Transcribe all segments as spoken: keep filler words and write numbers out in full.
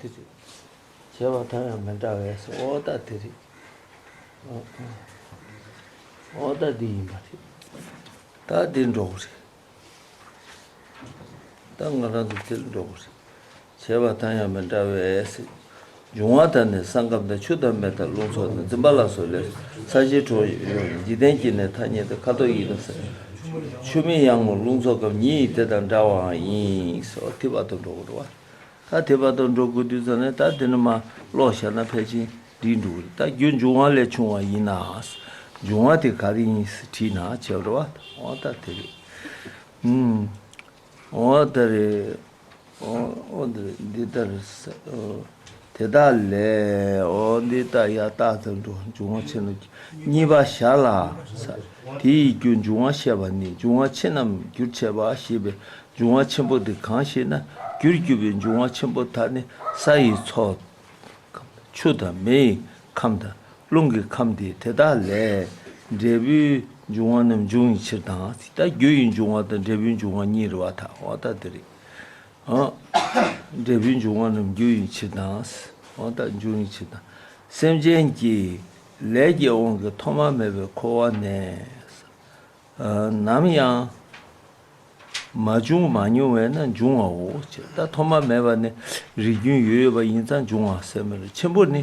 དེ་རེད། བྱས་པ་དང་ཡང་མི་འདྲ་བས་ཟེར། འོ་ད་དེ་རེད། འོ་འོ་ད་འདི་ཡིན་པ་རེད། ད་འདི་འགྲོ་གི་རེད། ད་ང་རང་ཚོ་དེར་འགྲོ་གི་རེད། བྱས་པ་དང་ཡང་མི་འདྲ་བས་ཟེར། འབྱུང་བ་དང་ནི་ས་ཁམས་དང་། ཆུ་དང་མེ་དང་རླུང་སོགས་དང་། འཛིན་པ་ལ་སོགས་ལས། ས་གཞི་དྲོ་ཡང་འཇིག་རྟེན་གྱི་ནི་ཐ་སྙད་དུ། ཁ་དོག་ཡིད་དང་ས། ཆུ་མེ་ཡང་མོ་རླུང་སོགས་ཁམས། ཉིད་ཡིན་དེ་དང་འདྲ་བའང་ཡིན་ཟེར། དེ་བར་དུ་འགྲོ་གི་རེད་བ། ད་དེ་བར་དུ་འགྲོ་དགོས་དུས་ཙམ་ནས། ད་དེ་ནི་མ་ཀློག་བཞག་ན་ཕལ་ཆེར་འགྲིག་འགྲོ་གི་རེད། ད་རྒྱུ་འབྱུང་བ་ལས་བྱུང་བ་ཡིན་ན། འབྱུང་བ་དེ་ག་རེ་ཡིན་ཟེར་དྲིས་ན་བྱས་པ་རེད་བ། འོ་ད་དེ་རེད། ཨུམ། འོ་ད་རེད། འོ་འོ་འདི་འདི་ལྟར་ས། འོ་དེ་དག་ལས། འོ་འདི་ལྟར་ཡང་རྟག་ཏུ་འགྲོ། འབྱུང་བ་ཆེ་རྣམས་གཉིས་པ་ཞར་ལ་ས། དེ་ཡི་རྒྱུ་འབྱུང་བ་བཤད་པ་ནི། འབྱུང་བ་ཆེ་རྣམས་རྒྱུར་བྱས་པ་ཞེས་པའི་འབྱུང་བ་ཆེན་པོ་འདི་གང་ཞེ་ན། རྒྱུར་གྱུར་པའི་འབྱུང་བ་ཆེན་པོ་དག་ནི་ས་ཡི་ཚོགས། ཆུ་དང་མེ་ཡི་ཁམས་དང་། རླུང་གི་ཁམས་ཏེ། དེ་དག་ལས་འབྲས་བུའི་འབྱུང་བ་རྣམས་འབྱུང་བའི་ཕྱིར་དང་། ད་རྒྱུ་ཡི་འབྱུང་བ་དང་འབྲས་བུའི་འབྱུང་བ་གཉིས་རེད་བ། ད་འོ་ད་དེ་རེད། འོ། འབྲས་བུའི་འབྱུང་བ་རྣམས་འབྱུང་བའི་ཕྱིར་དང་། འོ་ད་འབྱུང་བའི་ཕྱིར་དང་། སེམས་ཅན་གྱི་ལས་ཀྱི་དབང་གིས་ཐོག་མ་མེད་པའི་འཁོར་བ་ནས། ནམ་ཡང་མ་བྱུང་མ་མྱོང་བས་ན་འབྱུང་བའོ། ཅེས། ད་ཐོག་མ་མེད་པ་ནས་རིགས་རྒྱུན་ཡོད་ཡོད་པ་ཡིན་ཙང་འབྱུང་བ་ཟེར་མི་རུང་། ཆེན་པོ་ནི་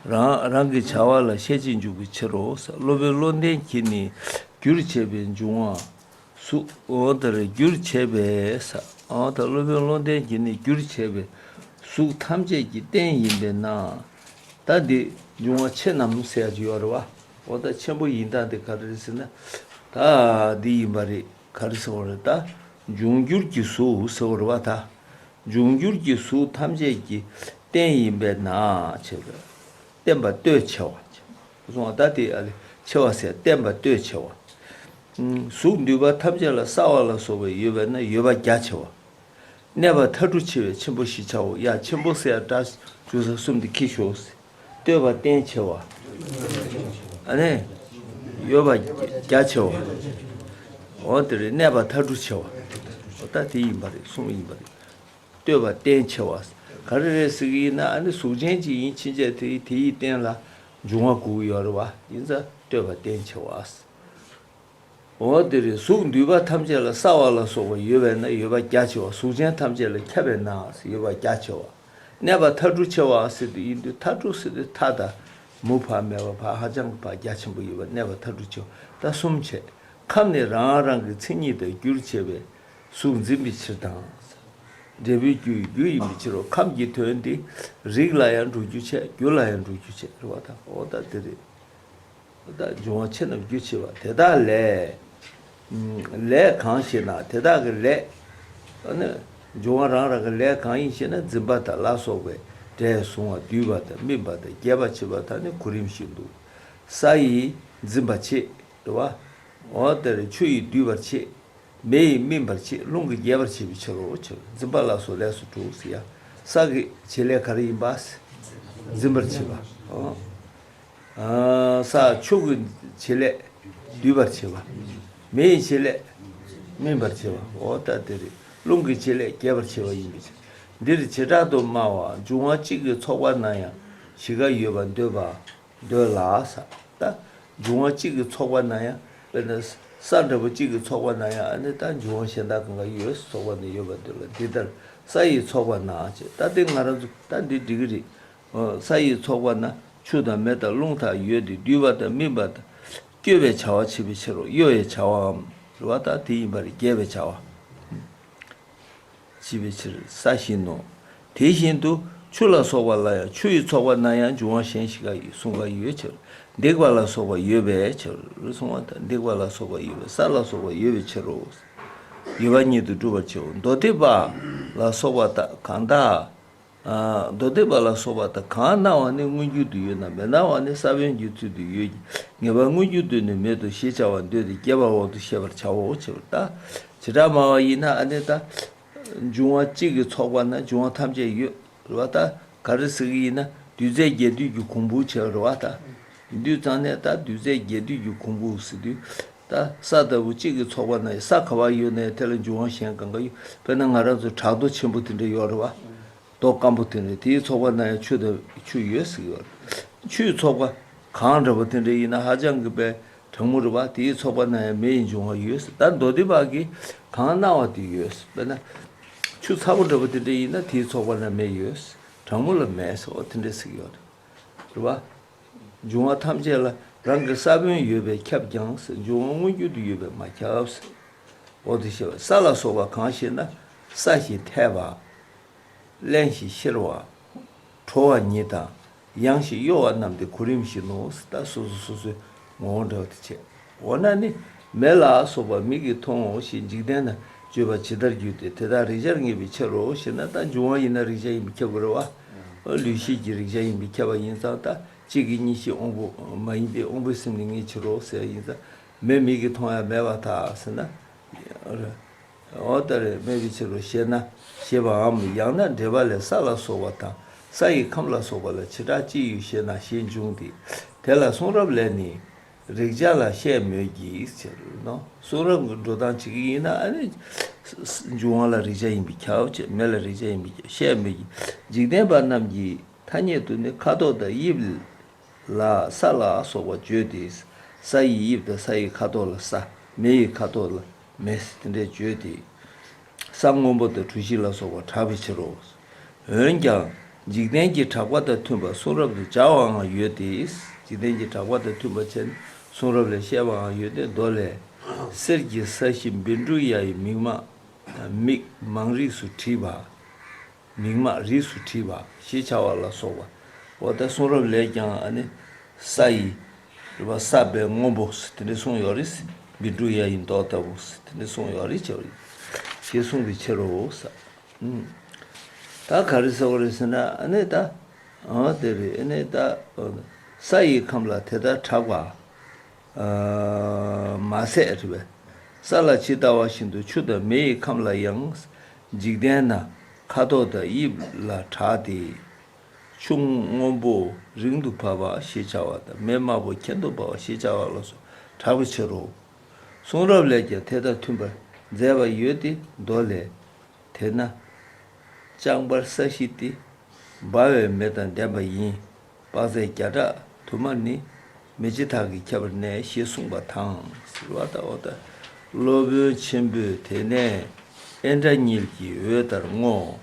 རང་རང་གི་བྱ་བ་ལ་ཤེས་བྱེད་འཇུག་པའི་ཕྱིར་རོ། སློབ་དཔོན་བློ་ལྡན་གྱིས་ནི་རྒྱུར་བྱས་པའི་འབྱུང་བ་གཟུགས། འོ་ད་རེད། རྒྱུར་བྱས་པའི་ས། འོ་ད་སློབ་དཔོན་བློ་ལྡན་གྱིས་ནི་རྒྱུར་བྱས་པའི་གཟུགས་ཐམས་ཅད་ཀྱི་རྟེན་ཡིན་པས་ན། ད་འདི་འབྱུང་བ་ཆེ་རྣམས་ཟེར་ཡ་ཅིག་ཡོད་རེད་བ། འོ་ད་ཆེན་པོ་ཡིན་སྟངས་དེ་ག་རེ་རེད་ཟེར་ན། ད་འདི་ཡིན་པ་རེད། ག་རེ་ཟེར་བ་རེད། ད་འབྱུང་འགྱུར་གྱི་གཟུགས་ཟེར་བ་རེད་བ། ད་འབྱུང་འགྱུར་གྱི་གཟུགས་ཐམས་ཅད་ཀྱི་རྟེན་ཡིན་པས་ན་ཅེས་པས། བརྟེན་པ་གཏོས་ཆེ་བ། གསུངས་པ། ད་དེ་ཨ་ལས་ཆེ་བ་ཟེར། བརྟེན་པ་གཏོས་ཆེ་བ། གཟུགས་འདུས་པ་ཐམས་ཅད་ལ་སྲ་བ་ལ་སོགས་པ་ཡོད་པས་ན་ཡོད་པ་རྒྱ་ཆེ་བ། གནས་པ་མཐའ་གྲུ་ཆེ་བས་ཆེན་པོ་ཞེས་བྱའོ། ཡ། ཆེན་པོ་ཟེར་ཡ་སྒྲ་འཇུག་ས་གསུམ་དེ་ཁྱེར་ཤོག། བསྟོད་པ་བརྟན་ཆེ་བ། ཨ་ནི། ཡོད་པ་རྒྱ་ཆེ་བ། འོ་དེ་རེད། གནས་པ་མཐའ་གྲུ་ཆེ་བ། འོ་ད་དེ་ཡིན་པ་རེད། གསུངས་པ་ཡིན་པ་རེད། བསྟོད་པ་བརྟན་ཆེ་བ། ག་རེ་རེད་ཟེར་གི་ཡིན་ན། ཨ་ནི་གཟུགས་ཅན་ཅིག་ཡིན་ཕྱིན་ཆད་དེ་དེ་ཡི་རྟེན་ལ་འབྱུང་བ་དགོས་ཀྱི་ཡོད་རེད་བ། ཡིན་ཙང་བསྟོད་པ་བརྟན་ཆེ་བ། འོ་དེ་རེད། གཟུགས་འདུས་པ་ཐམས་ཅད་ལ་སྲ་བ་ལ་སོགས་པ་ཡོད་པས་ན་ཡོད་པ་རྒྱ་ཆེ་བ། གཟུགས་ཅན་ཐམས་ཅད་ལ་ཁྱབ་པས་ན་ཡོད་པ་རྒྱ་ཆེ་བ། གནས་པ་མཐའ་གྲུ་ཆེ་བ་ཟེར་དུས་ཡིན་དུས། མཐའ་གྲུ་ཟེར་དུས་མཐའ་དང་མུ་བར་མེད་པ། བར་ཧ་ཅང་གི་བར་རྒྱ་ཆེན་པོ་ཡོད་པ། གནས་པ་མཐའ་གྲུ་ཆེ་བ། ད་གསུམ་བྱས། ཁམས་ནི་རང་རང་གི་མཚན་ཉིད་དང་། རྒྱུར་བྱས་པའི་གཟུགས་འཛིན་པའི་ཕྱིར་དང་། འབྲས་བུའི་རྒྱུ་ཡི་རྒྱུ་ཡིན་པའི་ཕྱིར་རོ། ཁམས་ཀྱི་དོན་འདི་རིགས་ལ་ཡང་འགྲོ་རྒྱུ་བྱས། རྒྱུ་ལ་ཡང་འགྲོ་རྒྱུ་བྱས་རེད་བ། ད་འོ་ད་དེ་རེད། ད་འབྱུང་བ་ཆེ་རྣམས་རྒྱུ་ཆེ་བ། དེ་དག་ལས། ལས་གང་ཞེ་ན། དེ་དག་གི་ལས། ཨ་ནི། འབྱུང་བ་རང་རང་གི་ལས་གང་ཡིན་ཞེ་ན། འཛིན་པ་དང་ལ་སོགས་པའི་སྒྲས་བཟུང་བ། བསྡུས་པ་དང་སྨིན་པ་དང་རྒྱས་པར་བྱེད་པ་དག་ནི་གོ་རིམས་བཞིན་དུ། ས་ཡིས་འཛིན་པར་བྱེད། རེད་བ། འོ་དེར་ཆུ་ཡིས་བསྡུས་པར་བྱེད། མེ་ཡིས་སྨིན་པར་བྱེད། རླུང་གིས་རྒྱས་པར་བྱེད་པའི་ཕྱིར་རོ། ཕྱིར། འཛིན་པ་ལ་སོགས་ལས་སུ་གྲུབ་ཟེར་ཡ། ས་གི་བྱེད་ལས་ག་རེ་ཡིན་པ། འཛིན་པར་བྱེད་པ། ཨོ། ཨ། ས། ཆུ་གི་བྱེད་ལས་བསྡུས་པར་བྱེད་པ། མེ་ཡི་བྱེད་ལས་སྨིན་པར་བྱེད་པ། འོ་ད་དེ་རེད། རླུང་གི་བྱེད་ལས་རྒྱས་པར་བྱེད་པ་ཡིན་པའི་ཕྱིར། འདིར་བྱེ་བྲག་ཏུ་སྨྲ་བ། འབྱུང་བ་གཅིག་གིས་ཚོགས་པ་ན་ཡང་བཞི་ཀ་ཡོད་པར་འདོད་པ། འདོད་ལ་ས། ད་འབྱུང་བ་གཅིག་གིས་ཚོགས་པ་ན་ཡང་། དཔེར་ན་ས་འདྲ་པོ་གཅིག་གིས་ཚོགས་པ་ན་ཡང་། ཨ་ནི་ད་འབྱུང་བ་གཞན་དག་གང་ག་ཡོད། ཚོགས་པ་ན་ཡོད་པར་འདོད་ལ། འདི་ལྟར་ས་ཡིས་ཚོགས་པ་ན་ཅེས། ད་དེ་ང་རང་ཚོ་ད་འདི་འགྲིག་གི་རེད། ཨོ། ས་ཡིས་ཚོགས་པ་ན་ཆུ་དང་མེ་དང་རླུང་དག་ཡོད་དེ། བསྡུས་པ་དང་སྨིན་པ་དང་། བསྐྱོད་པའི་བྱ་བ་བྱེད་པའི་ཕྱིར་རོ། གཡོ་བའི་བྱ་བའམ་རེད་བ། ད་དེ་ཡིན་པ་རེད། རྒྱས་པའི་བྱ་བ་བྱེད་པའི་ཕྱིར་ས་བཞིན་ནོ། དེ་བཞིན་དུ་ཆུ་ལ་སོགས་པ་ལ་ཡང་། ཆུ་ཡིས་ཚོགས་པ་ན་ཡང་། འབྱུང་བ་གཞན་བཞི་ཀ་ཡོད། གསུམ་ཀ་ཡོད་ཕྱིར། འདེགས་པ་ལ་སོགས་པ་ཡོད་པའི་ཕྱིར། གསུངས་པ་དང་། འདེགས་པ་ལ་སོགས་པ་ཡོད་པས། ས་ལ་སོགས་པ་ཡོད་པའི་ཕྱིར་རོ། ཡོད་པ་ཉིད་དུ་སྒྲུབ་པར་བྱའོ། མདོ་སྡེ་པ་ལ་སོགས་པ་དག་གང་དག་ཨ། མདོ་སྡེ་པ་ལ་སོགས་པ་དག་གང་སྣང་བ་ནི་མངོན་གྱུར་དུ་ཡོད་ན། མི་སྣང་བ་ནི་ས་བོན་གྱི་ཚུལ་དུ་ཡོད་ཀྱི། ངེས་པར་མངོན་གྱུར་དུ་ནི་མེད་དོ་ཞེས་བྱ་བར་འདོད་དེ། རྒྱས་པར་འོག་ཏུ་བཤད་པར་བྱའོ། ཞེས་པ་ལྟར། བྱེ་བྲག་སྨྲ་བ་ཡིན་ན། ཨ་ནི་ད་འབྱུང་བ་གཅིག་གིས་ཚོགས་པ་ན་འབྱུང་བ་ཐམས་ཅད་ཡོད་རེད་བ། ད་ག་རེ་ཟེར་གི་ཡིན་ན། རྡུལ་རྫས་བརྒྱད་འདུས་ཀྱི་གོང་བུ་བྱས་རེད་བ། ད་འདུས་ཙང་ནས་ད་རྡུལ་རྫས་བརྒྱད་འདུས་ཀྱི་གོང་བུ་ཟེར་དུས། ད་ས་ལྟ་བུ་གཅིག་གིས་ཚོགས་པ་ན་ཡང་། ས་ག་པར་ཡོད་ན་ཡང་དེ་ལ་འབྱུང་བ་གཞན་གང་ག་ཡོད། དཔེར་ན་ང་རང་ཚོ་བྲག་རྡོ་ཆེན་པོ་དེ་འདྲ་ཡོད་རེད་བ། མདོག་སྐམ་པོ་དེ་འདྲ། དེའི་ཚོགས་པ་ན་ཡང་ཆུ་དང་ཆུ་ཡོད་ཟེར་གྱི་ཡོད་རེད། ཆུའི་ཚོགས་པ་གངས་འདྲ་པོ་དེ་འདྲ་ཡིན་ན་ཧ་ཅང་གི་དཔེ་གྲང་མོ་རེད་པ། དེའི་ཚོགས་པ་ན་ཡང་མེ་ཡི་འབྱུང་བ་ཡོད་ཟེར། ད་མདོ་སྡེ་པ་གིས་གངས་སྣང་བ་དེ་ཡོད་ཟེར། དཔེར་ན་ཆུ་ཚ་པོ་འདྲ་པོ་དེ་འདྲ་ཡིན་ན་དེའི་ཚོགས་པ་ན་མེ་ཡོད་ཟེར། གྲང་མོ་ལ་མེད་ཟེར། འོ་དེ་འདྲ་ཟེར་གྱི་ཡོད་རེད། རེད་པ། འབྱུང་བ་ཐམས་ཅད་ལ་རང་གི་ས་བོན་ཡོད་པས་ཁྱབ་ཀྱང་ཟེར། འབྱུང་བ་མངོན་གྱུར་དུ་ཡོད་པས་མ་ཁྱབ་ཟེར། འོ་དེ་བཤད་པ། ས་ལ་སོགས་པ་གང་ཞེ་ན། སྲ་ཞིང་འཐས་པ། བརླན་ཞིང་གཤེར་བ། དྲོ་བ་ཉིད་དང་། ཡང་ཞིང་གཡོ་བ་རྣམས་ཏེ་གོ་རིམ་བཞིན་ནོ། ད་སོ་སོ་སོ་སོའི་ངོ་བོ་འདྲ་བ་དེ་བྱས། འོ་ན་ནི་མེ་ལ་སོགས་པ་མིག་གིས་མཐོང་ངོ་ཞེས་འཇིག་རྟེན་ན་བརྗོད་པ་ཇི་ལྟར་འགྱུར་ཏེ། དེ་དག་རེག་བྱར་ངེས་པའི་ཕྱིར་རོ་ཞེ་ན། ད་འབྱུང་བ་ཡིན་ན་རེག་བྱ་ཡིན་པས་ཁྱབ་དགོས་རེད་པ། ལུས་ཤེས་ཀྱི་རེག་བྱ་ཡིན་པས་ཁྱབ་པ་ཡིན་ཙང་། ད་གཅིག་གིས་གཉིས་ཤེས་དབང་པོ་མ་ཡིན་ཏེ། དབང་པོའི་སེམས་ནི་ངེས་ཕྱིར་རོ་ཟེར་ཡིན་ཙང་། མེ་མིག་གིས་མཐོང་ཡང་མེད་པར་ཐལ་ཟེར་ན། འོ་ད་རེ་མེད་པའི་ཕྱིར་རོ་ཞེ་ན། ཞེས་པའམ། ཡང་ན་འགྲེལ་པ་ལས་ས་ལ་སོགས་པ་དང་ས་ཡི་ཁམས་ལ་སོགས་པ་ལ་བྱེ་བྲག་ཅི་ཡོད་ཞེ་ན་ཞེས་འབྱུང་སྟེ། དེ་ལ་གསུང་རབ་ལས་ནི་རེག་བྱ་ལ་བཤད་མོད་ཀྱི་ཟེར་ནོ། གསུང་རབ་ཀྱི་འགྲོ་སྟངས་བྱེད་ཀྱི་ཡིན་ན། ཨ་ནི་འབྱུང་བ་ལ་རེག་བྱ་ཡིན་པས་ཁྱབ་བྱས། མེ་ལ་རེག་བྱ་ཡིན་པས་བཤད་མོད་ཀྱི། འཇིག་རྟེན་པ་རྣམས་ཀྱི་ཐ་སྙད་དུ་ནི་ཁ་དོག་དང་དབྱིབས་ལ་ས་ལ་སོགས་པ་བརྗོད་དེ། ས་ཡི་དབྱིབས་དང་ས་ཡི་ཁ་དོག་ལ་ས། མེ་ཡི་ཁ་དོག་ལ་མེ་ཟེར་དེ་འདྲས་བརྗོད་དེ། ས་སྔོན་པོ་དང་གྲུ་བཞི་ལ་སོགས་པ་གྲགས་པའི་ཕྱིར་རོ། འོན་ཀྱང་འཇིག་རྟེན་གྱི་གྲགས་པ་དང་མཐུན་པར་གསུང་རབ་ཏུ་སྦྱར་བའང་ཡོད་དེ། འཇིག་རྟེན་གྱི་གྲགས་པ་དང་མཐུན་པར་བྱས་ནས་གསུང་རབ་ལས་བཤད་པའང་ཡོད་དེ། མདོ་ལས། གསེར་གྱི་ས་གཞི་བཻ་ཌཱུརྱ་ཡི་མིག་མ། མིག་མང་རིས་སུ་བྲིས་པ། མིག་མ་རིས་སུ་བྲིས་པ་ཞེས་བྱ་བ་ལ་སོགས་པ། འོ་ད་གསུང་རབ་ལས་ཀྱང་ཨ་ནི་ས་ཡི་རེད་པ། ས་དཔེ་སྔོན་པོ་དེ་འདྲ་གསུངས་ཡོད་རེད། བཻ་ཌཱུརྱ་ཡི་མདོག་ལྟ་བུ་དེ་འདྲ་གསུངས་ཡོད་རེད། བྱ་བ་ཞེས་གསུངས་པའི་ཕྱིར་རོ། ས། ཨུམ། ད་ག་རེ་ཟེར་བ་རེད་ཟེར་ན། ཨ་ནི་ད་འོ་དེ་རེད། ཨ་ནི་ད་ས་ཡི་ཁམས་ལ་དེ་ལྟར་གྲགས་པ། མ་ཟད་རེད་པས། ས་ལ་ཇི་ལྟ་བ་བཞིན་དུ་ཆུ་དང་མེ་ཡི་ཁམས་ལ་ཡང་། འཇིག་རྟེན་ན་ཁ་དོག་དང་དབྱིབས་ལ་གྲགས་ཏེ། ཆུ་སྔོན་པོ་རིང་དུ་བབས་པ་ཞེས་བྱ་བ་དང་། མེ་དམར་པོ་གྱེན་དུ་འབར་བ་ཞེས་བྱ་བ་ལ་སོགས་གྲགས་པའི་ཕྱིར་རོ། གསུང་རབ་ལས་ཀྱང་དེ་དང་མཐུན་པར་མཛད་པ་ཡོད་དེ། མདོ་ལས། དེས་ན་ལྕང་འབར་ས་གཞི་སྟེ། འབར་བའི་མེ་དང་ལྡན་པ་ཡིན། དཔག་ཚད་བརྒྱ་ཕྲག་དུ་མར་ནི། མེ་ལྕེ་དག་གིས་ཁྱབ་པར་གནས་ཞེས་གསུངས་པ་དང་། ཟེར་བ་དང་། འོ་ད་སློབ་དཔོན་ཆེན་པོས་དེ་ནས་ཨིནྡྲ་ནཱི་ལ་གྱི་འོད་ལྟར་བསྔོ།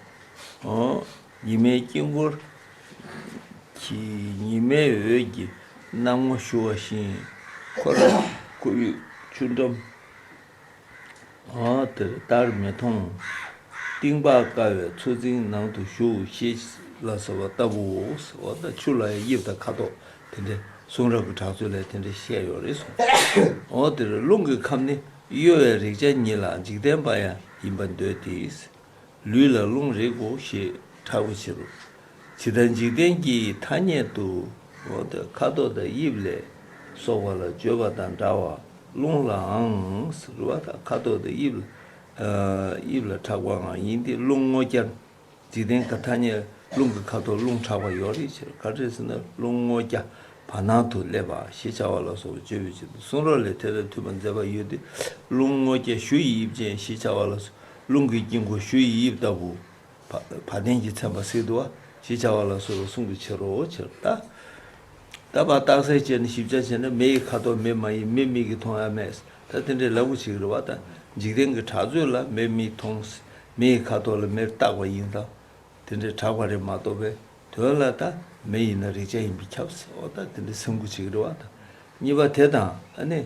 འོ། ཉི་མའི་དཀྱིལ་འཁོར་གྱི་ཉི་མའི་འོད་ཀྱི་སྣང་ངོར་ཞུ་བ་བཞིན། ཁོ་རང་ཁོར་ཡུག་ཆུ་འགྲམ། འོ་དེར་བལྟར་མི་མཐོང་། གཏིང་དཔག་དཀའ་བའི་མཚོ་རྫིང་ནང་དུ་ཞུགས་ཞེས་ལ་ཟེར་བ་ལྟ་བུའོ། འོ་ད་ཆུ་ལ་ཡང་དབྱིབས་དང་ཁ་དོག་དེ་འདྲའི་གསུང་རབ་ཀྱི་གྲགས་ཚོད་ལས་དེ་འདྲ་བཤད་ཡོད་རེད་གསུངས། འོ་དེར་རླུང་གི་ཁམས་ནི་གཡོ་བའི་རེག་བྱ་ཉིད་ལ་འཇིག་རྟེན་པ་ཡང་ཡིན་པར་འདོད་དེ། ལུས་ལ་རླུང་རེག་གོ་ཞེས་གྲགས་པའི་ཕྱིར་རོ། ཇི་ལྟར་འཇིག་རྟེན་གྱི་ཐ་སྙད་དུ། འོ་ད་ཁ་དོག་དང་དབྱིབས་ལ་སོགས་པ་ལ་བརྗོད་པ་དང་འདྲ་བར་རླུང་ལའང་ཟེར་བ་དང་། ཁ་དོག་དང་དབྱིབས་ལ་དབྱིབས་ལ་གྲགས་པའང་ཡིན་ཏེ། རླུང་སྔོ་སྐྱ། འཇིག་རྟེན་གྱི་ཐ་སྙད་རླུང་གི་ཁ་དོག་རླུང་གྲགས་པ་ཡོད་རེད་ཟེར། ག་རེ་ཟེར་ན་རླུང་སྔོ་སྐྱ་བར་སྣང་དུ་སླེབས་པ་ཞེས་བྱ་བ་ལ་སོགས་པ་བརྗོད་པའི་ཕྱིར་དུ། གསུང་རབ་ལས་དེ་དང་མཐུན་པར་མཛད་པ་ཡོད་དེ། རླུང་སྔོ་སྐྱ་གཞུ་ཡི་དབྱིབས་ཅན་ཞེས་བྱ་བ་ལ་སོགས། རླུང་གི་དཀྱིལ་འཁོར་གཞུ་ཡི་དབྱིབས་ལྟ་བུ། བ་བ་དན་གྱིས་མཚན་པ་ཟེར་འདུག་བ། ཞེས་བྱ་བ་ལ་སོགས་པ་གསུངས་པའི་ཕྱིར་རོ། ཕྱིར་ད། ད་བར་རྟགས་གསལ་བྱས་ནས་ཞིབ་ཆ་བྱས་ན། མེ་ཡི་ཁ་དོག་མེ་མ་ཡིན། མེ་མིག་གིས་མཐོང་ཡ་མེད། ད་དེ་འདྲའི་ལབ་དགོས་བྱེད་ཀྱི་རེད་བ། ད་འཇིག་རྟེན་གྱི་གྲགས་ཚོད་ལ་མེ་མིག་མཐོང་། མེ་ཡི་ཁ་དོག་ལ་མེར་བཏགས་པ་ཡིན་ཙང་། དེ་འདྲའི་གྲགས་པ་རེད་མ་གཏོགས་པའི་དོན་ལ་ད་མེ་ཡིན་ན་རེག་བྱ་ཡིན་པས་ཁྱབ་ཟེར། འོ་ད་དེ་འདྲའི་སེམས་ཁུར་བྱེད་ཀྱི་རེད་བ། ད་གཉིས་པ་དེ་དང་། ཨ་ནི།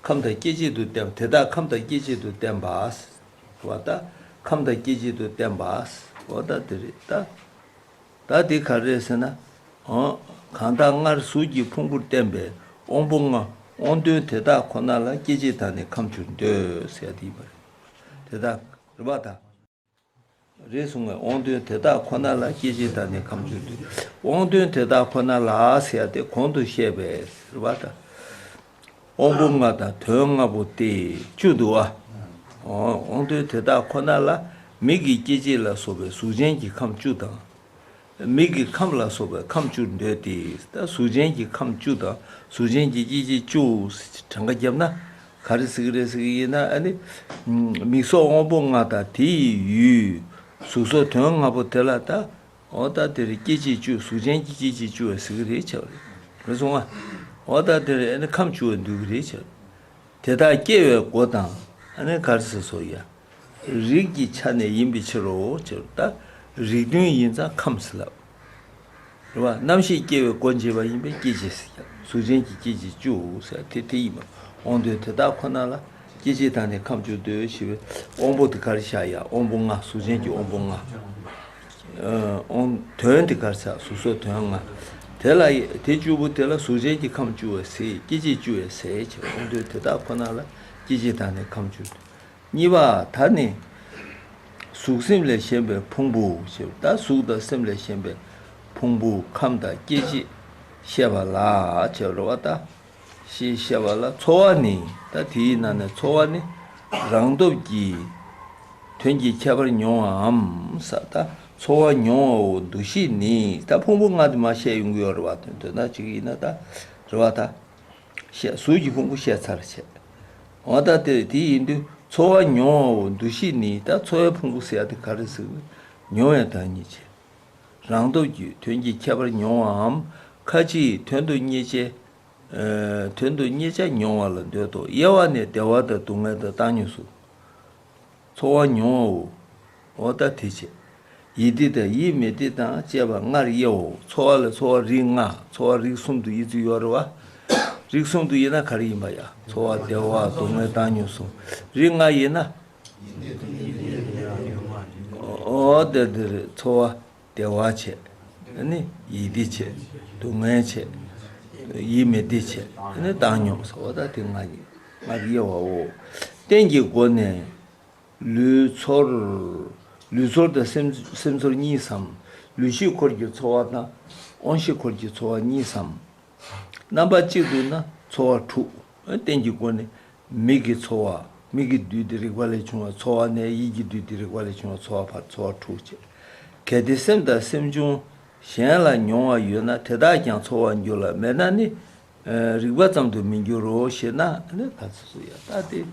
ཁམས་དང་སྐྱེ་མཆེད་དུ་བསྟན། དེ་དག་ཁམས་དང་སྐྱེ་མཆེད་དུ་བསྟན་པ། བ་ད། ཁམས་དང་སྐྱེ་མཆེད་དུ་བསྟན་པ། འོ་ད་དེ་རེད་ད། ད་དེ་ག་རེ་ཟེར་ན། འོ། གང་དག་སྔར་གཟུགས་ཀྱི་ཕུང་པོར་བསྟན་པའི་དབང་པོ་ལྔ། དབང་དོན་དེ་དག་ཁོ་ན་ལ་སྐྱེ་མཆེད་དང་ནི་ཁམས་བཅུར་འདོད་ཟེར་ཡ་དེ་ཡིན་པ་རེད། དེ་དག་རེད་པ་ད། རེད་གསུངས་པའི་དབང་དོན་དེ་དག་ཁོ་ན་ལ་སྐྱེ་མཆེད་དང་ནི་ཁམས་བཅུར་འདོད། དབང་དོན་དེ་དག་ཁོ་ན་ལ་ཟེར་ཡ་དེ་གོང་དུ་བཤད་པའི་རེད་པ་ད། དབང་པོ་ལྔ་དང་དོན་ལྔ་པོ་སྟེ་བཅུ་འདུག་ཨ། འོ། དབང་དོན་དེ་དག་ཁོ་ན་ལ་མིག་གི་སྐྱེ་མཆེད་ལ་སོགས་པའི་གཟུགས་ཅན་གྱི་ཁམས་བཅུ་དང་། མིག་གི་ཁམས་ལ་སོགས་པའི་ཁམས་བཅུར་འདོད་དེ། ད་གཟུགས་ཅན་གྱི་ཁམས་བཅུ་དང་གཟུགས་ཅན་གྱི་སྐྱེ་མཆེད་བཅུ་གྲངས་ཀ་བརྒྱབ་ན་ག་རེ་ཟེར་གྱི་རེད་ཟེར་གྱི་ཡིན་ན། ཨ་ནི། མིག་སོགས་དབང་པོ་ལྔ་དང་དེ་ཡི་ཡུལ། གཟུགས་སོགས་དོན་ལྔ་པོ་དེ་ལ་ད། འོ་ད་དེ་རེད། སྐྱེ་མཆེད་བཅུ། གཟུགས་ཅན་གྱི་སྐྱེ་མཆེད་བཅུ་བ་ཟེར་གི་རེད་བྱས་པ་རེད། རེད་སོང་ང་། འོ་ད་དེ་རེད། ཨ་ནི་ཁམས་བཅུ་བ་འདུས་གི་རེད་བྱས་པ་རེད། དེ་དག་སྐྱེ་བའི་སྒོ་དང་། ཨ་ནི་ག་རེ་ཟེར་སོ་ཡ། རིགས་ཀྱི་ཆ་ནས་ཡིན་པའི་ཕྱིར་རོ་ཅེས། ད་རིགས་མཐུན་ཡིན་ཙང་ཁམས་ཟེར་ལབ། རེད་བ། རྣམ་ཤེས་སྐྱེ་བའི་སྒོ་འབྱེད་པ་ཡིན་པས་སྐྱེ་མཆེད་ཟེར་ཀྱང་། གཟུགས་ཅན་གྱི་སྐྱེ་མཆེད་བཅུ་ཟེར་དེ་དེ་ཡིན་པ། དབང་དོན་དེ་དག་ཁོ་ན་ལ་སྐྱེ་མཆེད་དང་ནི་ཁམས་བཅུ་འདོད་ཞེས་པའི་དབང་པོ་དེ་ག་རེ་བཞག་ཡ། དབང་པོ་ལྔ། གཟུགས་ཅན་གྱི་དབང་པོ་ལྔ། ཨ། དབང་དོན་དེ་ག་རེ་ཟེར། གཟུགས་སོགས་དོན་ལྔ། དེ་ལ་ཡི་དེ་བཅུ་པོ་དེ་ལ་གཟུགས་ཅན་གྱི་ཁམས་བཅུ་བ་ཟེར། སྐྱེ་མཆེད་བཅུ་བས་ཟེར་བྱས། དབང་དོན་དེ་དག་ཁོ་ན་ལ་སྐྱེ་མཆེད་དང་ནི་ཁམས་བཅུ་འདོད། གཉིས་པ་ད་ནི། གཟུགས་སེམས་ལས་གཞན་པའི་ཕུང་པོ་ཞེས། ད་གཟུགས་དང་སེམས་ལས་གཞན་པའི་ཕུང་པོ་ཁམས་དང་སྐྱེ་མཆེད་བཤད་པ་ལ་བྱས་པ་རེད་བ། ད་ཞེས་བཤད་པ་ལ། ཚོར་བ་ནི། ད་དེའི་ནང་ནས་ཚོར་བ་ནི་རང་སྟོབས་ཀྱིས་དོན་གྱི་ཁྱད་པར་མྱོང་བའམ་ས། ད་ཚོར་བ་མྱོང་བའོ། འདུ་ཤེས་ནི། ད་ཕུང་པོ་ལྔ་དེ་མར་བཤད་ཡོང་གི་ཡོད་རེད་བ། དོན་དོན་དག་ཅིག་ཡིན་ན་ད་རེད་བ། ད་བཤད། གཟུགས་ཀྱི་ཕུང་པོ་བཤད་ཚར་བྱས། འོ་ད་དེ་དེ་ཡིན་དུས་ཚོར་བ་མྱོང་བའོ། འདུ་ཤེས་ནི། ད་ཚོར་བའི་ཕུང་པོ་ཟེར་ཡ་དེ་ག་རེ་ཟེར། མྱོང་བའི་བདག་ཉིད་བྱས། རང་སྟོབས་ཀྱིས་དོན་གྱི་ཁྱད་པར་མྱོང་བའམ། ཁ་ཅིག་དོན་དུ་རྙེད་བྱའི། ཨ། དོན་དུ་རྙེད་བྱ་མྱོང་བ་ལ་འདོད་དོ། དབྱེ་བ་ནི་བདེ་བ་དང་སྡུག་བསྔལ་དང་བཏང་སྙོམས་སུ། ཚོར་བ་མྱོང་བའོ། འོ་ད་དེ་བྱས། ཡིད་བདེ་དང་ཡིད་མི་བདེ་དང་བཅས་པ་ལྔར་དབྱེའོ། ཚོར་བ་ལ་ཚོར་བ་རིགས་ལྔ། ཚོར་བ་རིགས་གསུམ་དུ་དབྱེ་ཚུལ་ཡོད་རེད་བ། རིགས་གསུམ་དུ་དབྱེ་ན་ག་རེ་ཡིན་པ་ཡ། ཚོར་བ་བདེ་བ་སྡུག་བསྔལ་བཏང་སྙོམས་གསུམ། རིགས་ལྔ་དབྱེ་ན། འོ་དེ་དེ་རེད། ཚོར་བ་བདེ་བ་བྱས། ཨ་ནི་ཡིད་བདེ་བྱས། སྡུག་བསྔལ་བྱས། ཡིད་མི་བདེ་བྱས། ཨ་ནི་བཏང་སྙོམས་སོ། འོ་ད་དེ་ལྔ་ཡིན། ལྔར་དབྱེ་བའོ། རྟེན་གྱི་སྒོ་ནས། ལུས་ཚོར། ལུས་ཚོར་དང་སེམས་སེམས་ཚོར་གཉིས་སམ། ལུས་ཤེས་འཁོར་གྱི་ཚོར་བ་དང་། དབང་ཤེས་འཁོར་གྱི་ཚོར་བ་གཉིས་སམ། རྣམ་པ་གཅིག་ཏུ་ན་ཚོར་བ་དྲུག་རྟེན་གྱི་སྒོ་ནས་མིག་གི་ཚོར་བ། མིག་གི་འདུས་ཏེ་རེག་པ་ལས་བྱུང་བའི་ཚོར་བ་ནས་ཡིད་ཀྱི་འདུས་ཏེ་རེག་པ་ལས་བྱུང་བའི་ཚོར་བ་བར་ཚོར་བ་དྲུག་བྱས། གལ་ཏེ་སེམས་དང་སེམས་བྱུང་གཞན་ལ་མྱོང་བ་ཡོད་ན་དེ་དག་ཀྱང་ཚོར་བར་འགྱུར་ལ། མེད་ན་ནི། ཨ། རིག་པ་ཙམ་དུ་མི་འགྱུར་རོ་ཞེ་ན། ཨ་ནི་ག་ཚོད་སོ་ཡ། ད་དེ་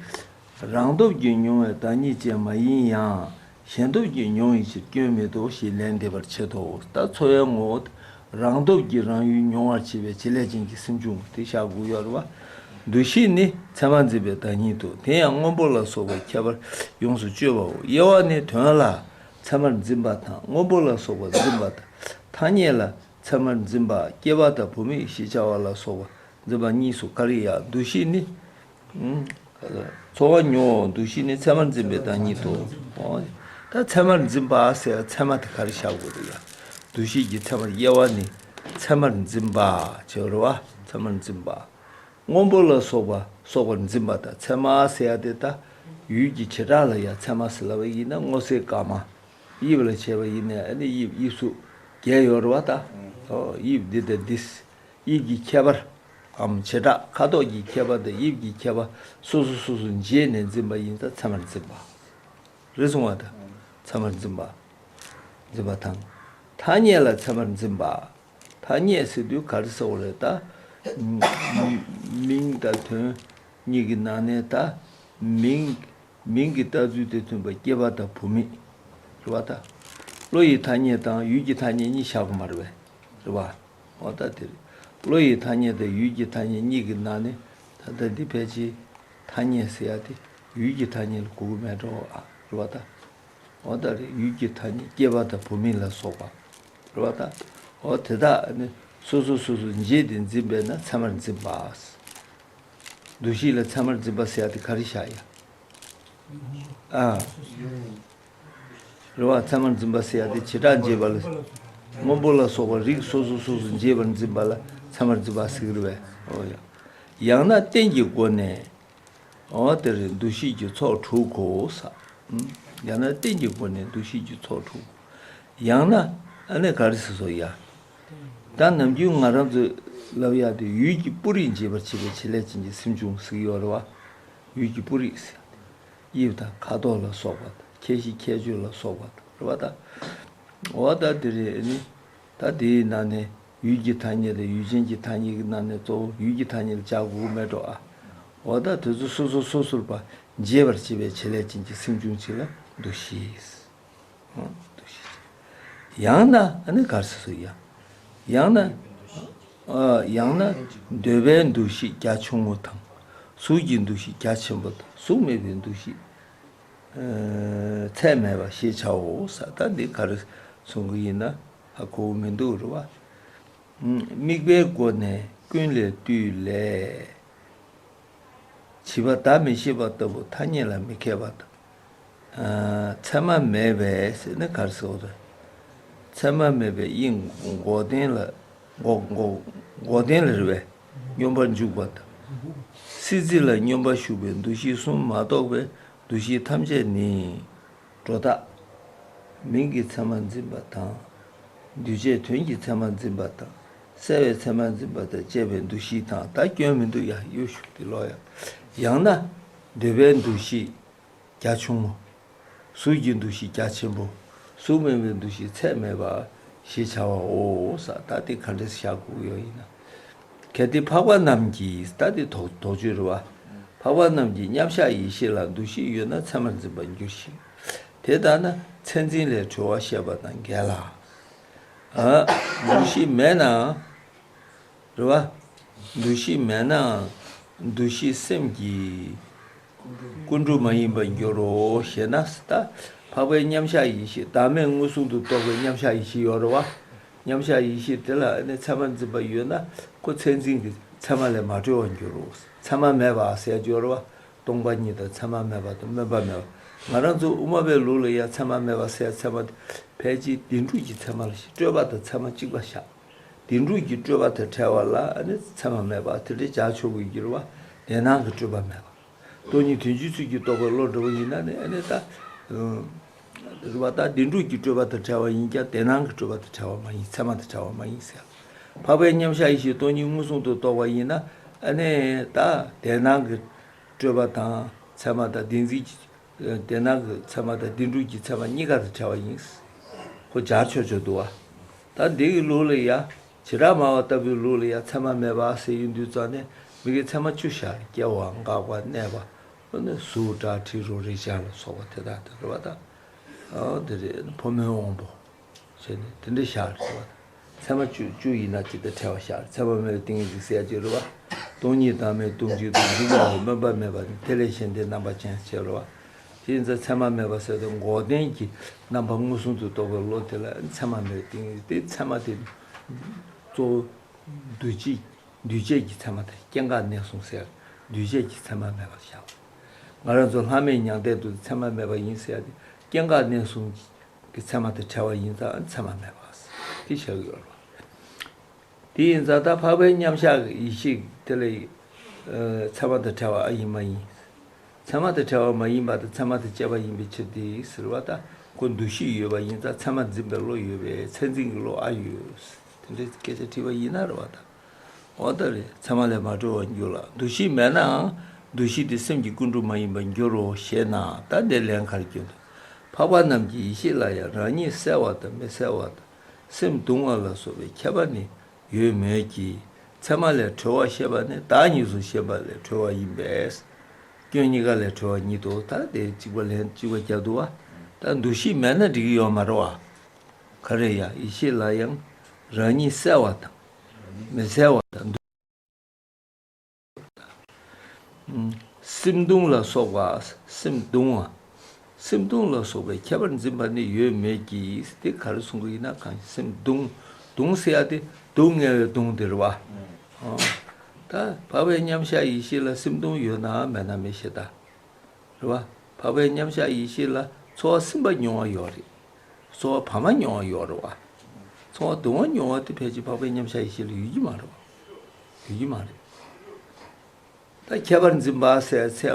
རང་སྟོབས་ཀྱིས་མྱོང་བའི་བདག་ཉིད་ཅན་མ་ཡིན་ཡང་། གཞན་སྟོབས་ཀྱིས་མྱོང་བའི་ཕྱིར་སྐྱོན་མེད་དོ་ཞེས་ལན་འདེབས་པར་བྱེད་དོ། ད་ཚོར་བའི་ངོ་བོ་རང་སྟོབས་ཀྱིས་རང་ཡུལ་མྱོང་བར་བྱེད་པའི་བྱེད་ལས་ཅན་གྱི་སེམས་བྱུང་དེ་བཞག་དགོས་ཡོད་རེད་བ། འདུ་ཤེས་ནི་མཚན་མར་འཛིན་པའི་བདག་ཉིད་དོ། དེ་ཡང་སྔོན་པོ་ལ་སོགས་པའི་ཁྱད་པར་ཡོངས་སུ་གཅོད་པའོ། དབྱེ་བ་ནི། དོན་ལ་མཚན་མར་འཛིན་པ་དང་། སྔོན་པོ་ལ་སོགས་པ་འཛིན་པ་དང་། ཐ་སྙད་ལ་མཚན་མར་འཛིན་པ། སྐྱེས་པ་དང་བུད་མེད་ཞེས་བྱ་བ་ལ་སོགས་པ་འཛིན་པ་གཉིས་སོ། ག་རེ་ཡ། འདུ་ཤེས་ནི། ཨུམ། ཚོར་བ་མྱོང་བའོ། འདུ་ཤེས་ནི་མཚན་མར་འཛིན་པའི་བདག་ཉིད་དོ། འོ། ད་མཚན་མར་འཛིན་པ་ཟེར་ཡ་མཚན་མ་དེ་ག་རེ་བཞག་དགོས་རེད་ཡ། འདུ་ཤེས་ཀྱི་མཚན་མར། དབྱེ་བ་ནི་མཚན་མར་འཛིན་པ་བྱེད་རེད་བ། མཚན་མར་འཛིན་པ། སྔོན་པོ་ལ་སོགས་པ་སོགས་པར་འཛིན་པ་དང་། མཚན་མ་ཟེར་ཡ་དེ་ད་ཡུལ་གྱི་བྱེ་བྲག་ལ་ཡ་མཚན་མ་ཟེར་ལབ་པ་ཡིན་ན་སྔོ་སེར་དཀར་དམར། དབྱིབས་ལ་བྱས་པ་ཡིན་ནའི་ཨ་ནི་དབྱིབས་དབྱིབས་གཟུགས་བརྒྱད་ཡོད་རེད་བ། ད་དབྱིབས་འདི་དང་འདི། དབྱིབས་ཀྱི་ཁྱད་པར་འམ་བྱེ་བྲག་ཁ་དོག་གི་ཁྱད་པར་དང་དབྱིབས་ཀྱི་ཁྱད་པར་སོ་སོ་སོ་སོ་འབྱེད་ནས་འཛིན་པ་ཡིན་ཙང་མཚན་མར་འཛིན་པ། རེད་སོང་བ། ད་མཚན་མར་འཛིན་པ། འཛིན་པ་དང་། ཐ་སྙད་ལ་མཚན་མར་འཛིན་པ། ཐ་སྙད་ཟེར་དུས་ག་རེ་ཟེར་བ་རེད་ད། མིང་དང་དོན་གཉིས་ཀྱི་ནང་ནས་ད་མིང་། མིང་གི་བཏགས་ཚུལ་དེ་མཐུན་པ་སྐྱེས་པ་དང་བུད་མེད་རེད་བ། ད་བློ་ཡི་ཐ་སྙད་དང་ཡུལ་གྱི་ཐ་སྙད་གཉིས་བཞག་དགོས་མ་རེད་པས། རེད་བ། འོ་ད་དེ་རེད། བློ་ཡི་ཐ་སྙད་དང་ཡུལ་གྱི་ཐ་སྙད་གཉིས་ཀྱི་ནང་ནས་ད་ལྟ་འདི་ཕལ་ཆེར་ཐ་སྙད་ཟེར་ཡ་དེ་ཡུལ་གྱི་ཐ་སྙད་ལ་གོ་གི་མེད་འགྲོ། ཨ། རེད་བ། ད་འོ་ད་རེད། ཡུལ་གྱི་ཐ་སྙད་སྐྱེས་པ་དང་བུད་མེད་ལ་སོགས་པ་རེད་བ། ད་འོ་དེ་དག་ནི་སོ་སོ་སོ་སོ་འབྱེད་དེ་འཛིན་པས་ན་མཚན་མར་འཛིན་པ། འདུ་ཤེས་ལ་མཚན་མར་འཛིན་པ་ཟེར་ཡ་དེ་ག་རེ་བཞག་ཡ། ཨ། རེད་བ། མཚན་མར་འཛིན་པ་ཟེར་ཡ་དེ་བྱེ་བྲག་འབྱེད་པ་ལ། སྔོན་པོ་ལ་སོགས་པ་རིགས་སོ་སོ་སོ་སོ་འབྱེད་པར་འཛིན་པ་ལ་མཚན་མར་འཛིན་པ་ཟེར་གི་རེད་པས། འོ་ཡ། ཡང་ན་རྟེན་གྱི་སྒོ་ནས། འོ་དེ་རེད། འདུ་ཤེས་ཀྱི་ཚོགས་དྲུག་གོ་ས། ཡང་ན་རྟེན་གྱི་སྒོ་ནས་འདུ་ཤེས་ཀྱི་ཚོགས་དྲུག་ཡང་ན་ཨ་ནི་ག་རེ་ཟེར་སོ་ཡ། ད་ནམ་རྒྱུན་ང་རང་ཚོས་ལབ་ཡ་དེ་ཡུལ་གྱི་སྤུ་རིས་འབྱེད་པར་བྱེད་པའི་བྱེད་ལས་ཅན་གྱི་སེམས་བྱུང་ཟེར་གྱི་ཡོད་རེད་བ། ཡུལ་གྱི་སྤུ་རིས་ཟེར། དབྱིབས་དང་ཁ་དོག་ལ་སོགས་པ་དང་། ཁྱད་གཞི་ཁྱད་ཆོས་ལ་སོགས་པ་དང་། རེད་བ། ད་འོ་ད་དེ་རེད། ཨ་ནི་ད་དེའི་ནང་ནས་ཡུལ་གྱི་ཐ་སྙད་དང་ཡུལ་ཅན་གྱི་ཐ་སྙད་ཀྱི་ནང་ནས་གཙོ་བོ་ཡུལ་གྱི་ཐ་སྙད་ལ་བྱ་དགོས་ཀྱི་མེད་འགྲོ། ཨ། འོ་ད་དེ་ཚོ་སོ་སོ་སོ་སོར་པ་འབྱེད་པར་བྱེད་པའི་བྱེད་ལས་ཅན་གྱི་སེམས་བྱུང་ཅིག་ལ་འདུ་ཤེས། འདུ་ཤེས། ཡང་ན་ཨ་ནི་ག་རེ་ཟེར་ཡ། ཡང་ན། ཨ། ཡང་ན་འདོད་པའི་འདུ་ཤེས་རྒྱ་ཆུང་ངུ་དང་། གཟུགས་ཀྱི་འདུ་ཤེས་རྒྱ་ཆེན་པོ་དང་། གཟུགས་མེད་པའི་འདུ་ཤེས། ཨ། ཚད་མེད་པ་ཞེས་བྱའོ་ཟེར། ད་འདི་ག་རེ་གསུང་གི་ཡིན་ན་ཧ་གོ་གི་མི་འདུག་རེད་བ། དམིགས་པའི་སྒོ་ནས་ཀུན་ལས་བཏུས་ལས། བྱིས་པ་བརྡ་མི་ཤེས་པ་ལྟ་བུ་ཐ་སྙད་ལ་མི་མཁས་པ་དང་། ཨ། ཚད་མ་མེད་པས་ཟེར་ན་ག་རེ་ཟེར་དགོས་རེད། ཚད་མ་མེད་པའི་དབྱིངས་འགོག་བདེན་ལ། འགོག་འགོག་འགོག་བདེན་ལ་རེད་པས། སྙོམས་པར་འཇུག་པ་དང་། སྲིད་རྩེ་ལ་སྙོམས་པར་ཞུགས་པའི་འདུ་ཤེས་གསུམ་མ་གཏོགས་པའི་འདུ་ཤེས་ཐམས་ཅད་ནི། སྒྲོ་བཏགས། མིང་གི་ཚད་མ་འཛིན་པ་དང་། འདུས་བྱས་དོན་གྱི་ཚད་མ་འཛིན་པ་དང་། གསལ་བའི་ཚད་མ་འཛིན་པ་དང་བཅས་པའི་འདུ་ཤེས་དང་། ད་སྐྱོན་མི་འདུག་ཡ། གཡོ་ཞུགས་ཏེ་ལོག་ཡ། ཡང་ན། འདོད་པའི་འདུ་ཤེས་རྒྱ་ཆུང་ངུ། གཟུགས་ཀྱི་འདུ་ཤེས་རྒྱ་ཆེན་པོ། གཟུགས་མེད་པའི་འདུ་ཤེས་ཚད་མེད་པ་ཞེས་བྱ་བའོ་ཟེར། ད་དེ་ག་འདྲས་བཞག་དགོས་ཡོད་ཡིན་ན། གལ་ཏེ་འཕགས་པ་རྣམས་ཀྱིས། ད་དེ་དོགས་དོགས་གཅོད་རེད་བ། འཕགས་པ་རྣམས་ཀྱིས་མཉམ་གཞག་ཡེ་ཤེས་ལ་འདུ་ཤེས་ཡོད་ན་ཚད་མར་འཛིན་པར་འགྱུར་ཞིང་། དེ་ལྟ་ན་མཚན་འཛིན་ལས་གྲོལ་བར་བཤད་པ་དང་འགལ་ལ། ཨ། འདུ་ཤེས་མེད་ནའང་། རེད་བ། འདུ་ཤེས་མེད་ནའང་འདུ་ཤེས་སེམས་ཀྱི་ཀུན་འགྲོ་མ་ཡིན་པར་འགྱུར་རོ་ཞེ་ན། ད་འཕགས་པའི་མཉམ་གཞག་ཡེ་ཤེས་བདག་མེད་མངོན་སུམ་དུ་རྟོགས་པའི་མཉམ་གཞག་ཡེ་ཤེས་ཡོད་རེད་བ། མཉམ་གཞག་ཡེ་ཤེས་དེ་ལ་ཨ་ནི་ཚད་མ་འཛིན་པ་ཡོད་ན་ཁོ་མཚན་འཛིན་གྱི་ཚད་མ་ལས་མ་གྲོལ་བར་འགྱུར་རོ། ཚད་མ་མེད་པ་ཟེར་ཡ་ཡོད་རེད་བ། སྟོང་པ་ཉིད་དང་ཚད་མ་མེད་པ་དང་སྨོན་པ་མེད་པ། ང་རང་ཚོ་དབུ་མ་པའི་ལུགས་ལ་ཡང་ཚད་མ་མེད་པ་ཟེར་ཚད་མ་དེ་ཕལ་ཆེར་བདེན་གྲུབ་ཀྱི་ཚད་མ་ལ་བཞག་སྤྲོས་པ་དང་ཚད་མ་གཅིག་པ་བཞག་བདེན་གྲུབ་ཀྱི་སྤྲོས་པ་དང་བྲལ་བ་ལ་ཨ་ནི་ཚད་མ་མེད་པ་དེ་འདྲའི་བྱ་ཆོག་གི་འགྱུར་བ། དེ་སྣང་གི་སྤྲོས་པ་མེད་པ། སྟོང་ཉིད་དོན་སྤྱིའི་ཚུལ་གྱིས་རྟོགས་པའི་བློ་འདྲ་བོ་ཡིན་ན་ནི་ཨ་ནི་ད། རེད་བ། ད་བདེན་གྲུབ་ཀྱི་སྤྲོས་པ་དང་བྲལ་བ་ཡིན་ཀྱང་དེ་སྣང་གི་སྤྲོས་པ་དང་བྲལ་བ་མ་ཡིན། ཚད་མ་དང་བྲལ་བ་མ་ཡིན་ཟེར། འཕགས་པའི་མཉམ་གཞག་ཡེ་ཤེས་སྟོང་ཉིད་མངོན་སུམ་དུ་རྟོགས་པ་ཡིན་ན་ཨ་ནི་ད་དེ་སྣང་གི་སྤྲོས་པ་དང་ཚད་མ་དང་བདེན་འཛིན་གྱི། དེ་སྣང་གི་ཚད་མ་དང་བདེན་གྲུབ་ཀྱི་ཚད་མ་གཉིས་ཀ་དང་བྲལ་བ་ཡིན། ཁོ་སྦྱར་ཆོག་ཆོག་འདུག་བ། ད་འདི་གི་ལུགས་ལ་ཡ། བྱེ་བྲག་སྨྲ་བ་ལྟ་བུའི་ལུགས་ལ་ཡ་ཚད་མ་མེད་པ་ཟེར་ཡོང་དུས་ཙང་ནས་མི་གི་ཚད་མ་བཅུ་བཞག་སྐྱེ་བ་འགག་པ་གནས་པ། ཨ་ནི་གཟུགས་སྒྲ་དྲི་རོ་རེག་བྱ་ལ་སོགས་པ་དེ་དག་དེ་རེད་བ་ད། ཨ་དེ་རེད། ཕོ་མོའི་དབང་པོ། བྱས་ནས་དེ་འདྲ་བཞག་རེད་བ། ཚད་མ་བཅུ་བཅུ་ཡིན་ན་ཅི་ལྟར་ཕྲ་བ་བཞག་ཚད་མ་མེད་པའི་ཏིང་ངེ་འཛིན་གསལ་བྱེད་རེད་བ། སྟོང་ཉིད་བདག་མེད་སྟོང་གཅིག་ཏུ་འཇུག་པའི་སྨོན་པ་མེད་པ་ནི་དེ་ལས་གཞན་དེ་རྣམ་པ་ཅན་བྱེད་རེད་བ། དེ་ཡིན་ཙང་ཚད་མ་མེད་པ་ཟེར་དུས་འགོག་བདེན་གྱི་རྣམ་པ་མངོན་སུམ་དུ་རྟོགས་པའི་བློ་དེ་ལ་ཚད་མ་མེད་པའི་ཏིང་ངེ་འཛིན་དེ་ཚད་མ་དེ་གཙོ་བོ་འདུས་བྱས་འདུས་བྱས་ཀྱི་ཚད་མ་དེ་སྐྱེ་འགག་གནས་གསུམ་ཟེར་འདུས་བྱས་ཀྱི་ཚད་མ་མེད་པར་བཞག་ང་རང་ཚོ་ལྷག་མེད་མྱང་འདས་དུ་ཚད་མ་མེད་པ་ཡིན་ཟེར་ཡ་དེ་སྐྱེ་འགག་གནས་གསུམ་གྱི་གི་ཚད་མ་དང་བྲལ་བ་ཡིན་ཙང་ཚད་མ་མེད་པ་དེ་བཞག་ཡོད་རེད། དེ་ཡིན་ཙང་ད་འཕགས་པའི་མཉམ་གཞག་གི་ཡེ་ཤེས་དེ་ལ་ཚད་མ་དང་བྲལ་བ་ཨ་ཡིན་མ་ཡིན། ཚད་མ་དང་བྲལ་བ་མ་ཡིན་པ་དང་ཚད་མ་དང་བཅས་པ་ཡིན་པའི་ཕྱིར་ཏེ་ཟེར་བ་ད་ཁོ་འདུ་ཤེས་ཡོད་པ་ཡིན་ཙང་ཚད་མ་འཛིན་པའི་བློ་ཡོད་པས་མཚན་འཛིན་གྱི་བློ་ཨ་ཡོད། དེ་འདྲའི་སྐད་ཆ་དྲིས་པ་ཡིན་ན་རེད་བ་ད། འོ་ད་རེད། ཚད་མ་ལས་མ་གྲོལ་བར་འགྱུར་ལ། འདུ་ཤེས་མེད་ནའང་འདུ་ཤེས་དེ་སེམས་ཀྱི་ཀུན་འགྲོ་མ་ཡིན་པར་འགྱུར་རོ་ཞེ་ན། ད་འདིར་ལན་ག་རེ་སྐྱོན་འདུག་འཕགས་པ་རྣམས་ཀྱི་ཡེ་ཤེས་ལ་ཡང་རང་ཉིད་གསལ་བ་དང་མི་གསལ་བ་དང་སེམས་གདུང་བ་ལ་སོགས་པའི་ཁྱད་པར་ནི་ཡོད་མོད་ཀྱི། ཚད་མ་ལས་གྲོལ་བར་བཤད་པ་ནི་བདག་ཉིད་གསུམ་ཞེས་པ་ལས་གྲོལ་བ་ཡིན་པས། སྐྱོན་གཉིས་ཀ་ལས་གྲོལ་བ་ཉིད་དོ། ད་དེ་གཅིག་པ་ལན་གཅིག་པ་རྒྱག་འདུག་བ། ད་འདུ་ཤེས་མེད་ན་འགྲིག་གི་ཡོད་མ་རེད་བ། ག་རེ་ཡ། ཡེ་ཤེས་ལ་ཡང་རང་ཉིད་གསལ་བ་དང་མི་གསལ་བ་དང་འདུ། སེམས་གདུང་ལ་སོགས་པ། སེམས་གདུང་བ། སེམས་གདུང་ལ་སོགས་པའི་ཁྱད་པར་འཛིན་པ་ནི་ཡོད་མོད་ཀྱི། དེ་ག་རེ་གསུང་གི་ཡིན་ན་གང་སེམས་གདུང་། གདུང་ཟེར་ཡ་དེ་སྡུག་བསྔལ་བའི་གདུང་དེ་རེད་བ། ཨོ། ད་འཕགས་པའི་མཉམ་གཞག་ཡེ་ཤེས་ལ་སེམས་གདུང་ཡོད་ན་མེད་ན་མི་ཤེས་ད། རེད་བ། འཕགས་པའི་མཉམ་གཞག་ཡེ་ཤེས་ལ་ཚོར་བ་སིམ་པ་མྱོང་བ་ཡོད་རེད། ཚོར་བ་བར་མ་མྱོང་བ་ཡོད་རེད་བ། ཚོར་བ་གདུང་བ་མྱོང་བ་དེ་ཕལ་ཆེར་འཕགས་པའི་མཉམ་གཞག་ཡེ་ཤེས་ལ་ཡོད་ཀྱི་མ་རེད་བ། ཡོད་ཀྱི་མ་རེད། ད་ཁྱད་པར་འཛིན་པ་ཟེར་ཚེ་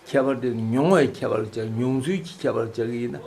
ཁྱད་པར་དེ་མྱོང་བའི་ཁྱད་པར་ལ་བྱ། མྱོང་ཚུལ་གྱི་ཁྱད་པར་ལ་བྱ་གི་ཡིན་ན་